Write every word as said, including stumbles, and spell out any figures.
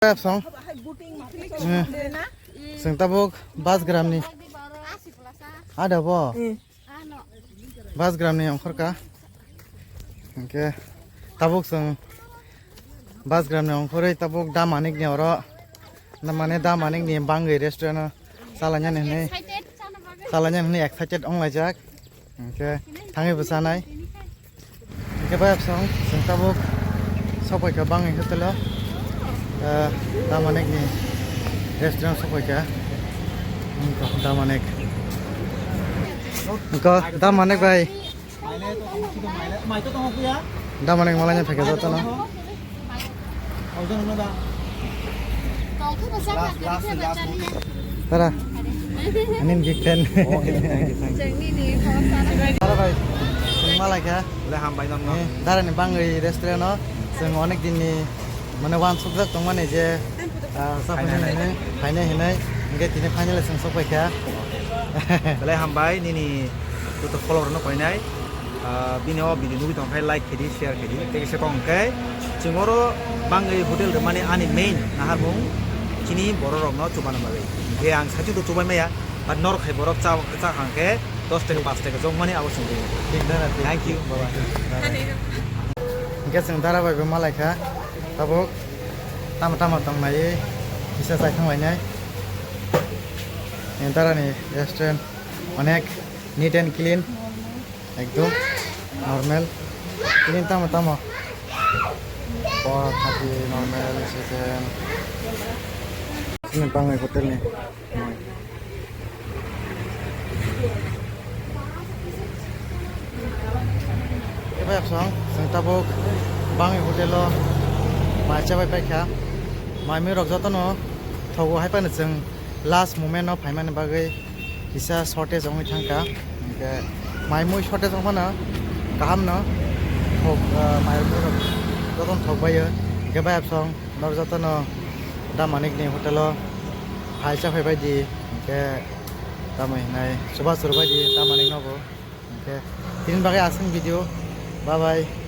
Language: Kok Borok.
Apsong. Eh, Chwng tabuk Basgramni. Ada bo. Basgramni ongkhorka. Hwnkhe tabuk chwng Basgramni ongkhorwi tabuk Da Manikni oro. Na mane Da Manikni bangwi restaurant o chalainani hwnwi. Chalainani hwnwi excited wnglaijak. Hwnkhe thangwi bo chanai. Hwnkhe bai absong chwng tabuk sopaikha bangwi hotel o. Eh, Da Manikni restaurant sopaikha. Wngkha Da Manik. Wngkha Da Manik bai. Da Manik malanya phaikha jotono. Tara, anin big fan. Tara bai, chwng malaikha. Wle hambai nokno. Eh, darani bangwi restaurant o chwng onek dinni mane wansukjak tongmani je, ah, sa phainai hinwi, phainai hinwi, hwnkhe tini finally chwng sokpaikha. Belai hambai nini joto follower rokno koinai. Ah, bini o video nugwi tongkhe like khedi, share khedi. Tei kisa kok hwnkhe chwng oro bangwi hotel rwmani ani main naharmung chini borok rokno chubana bagwi. Hwnkhe ang saichung to chubai maya, but norok hai borok cha, cha hwnkhe dos taka, paanch taka jokmani abo chwng. Thank you, bye bye. Hwnkhe chwng dara bai bo malaikha. Tabuk tamo tamo tong nai kisa chai thang lainai. Darani restaurant onek neat and clean, ekdom normal. Clean tamo tamo. Pork hati normal chicken. Ini bangai hotel ni. Eba song, chwng tabuk bangwi hotel o mai chabai paikha. Mai mui rok jotono thogo, hai phano chwng last moment o phaimani bagwi kisa shortage wngwi thangkha. Hwnkhe mai mui shortage wngmano kahamno thok, ah, mai mui rok jotono thokbaio. Hwnkhe bai absong. Norok jotono Da Manikni hotel o phai cha phai bai di, hwnkhe tamo hinai chuba churu bai di Da Manik nogo. Hwnkhe tini bagwi aswk video, bye bye.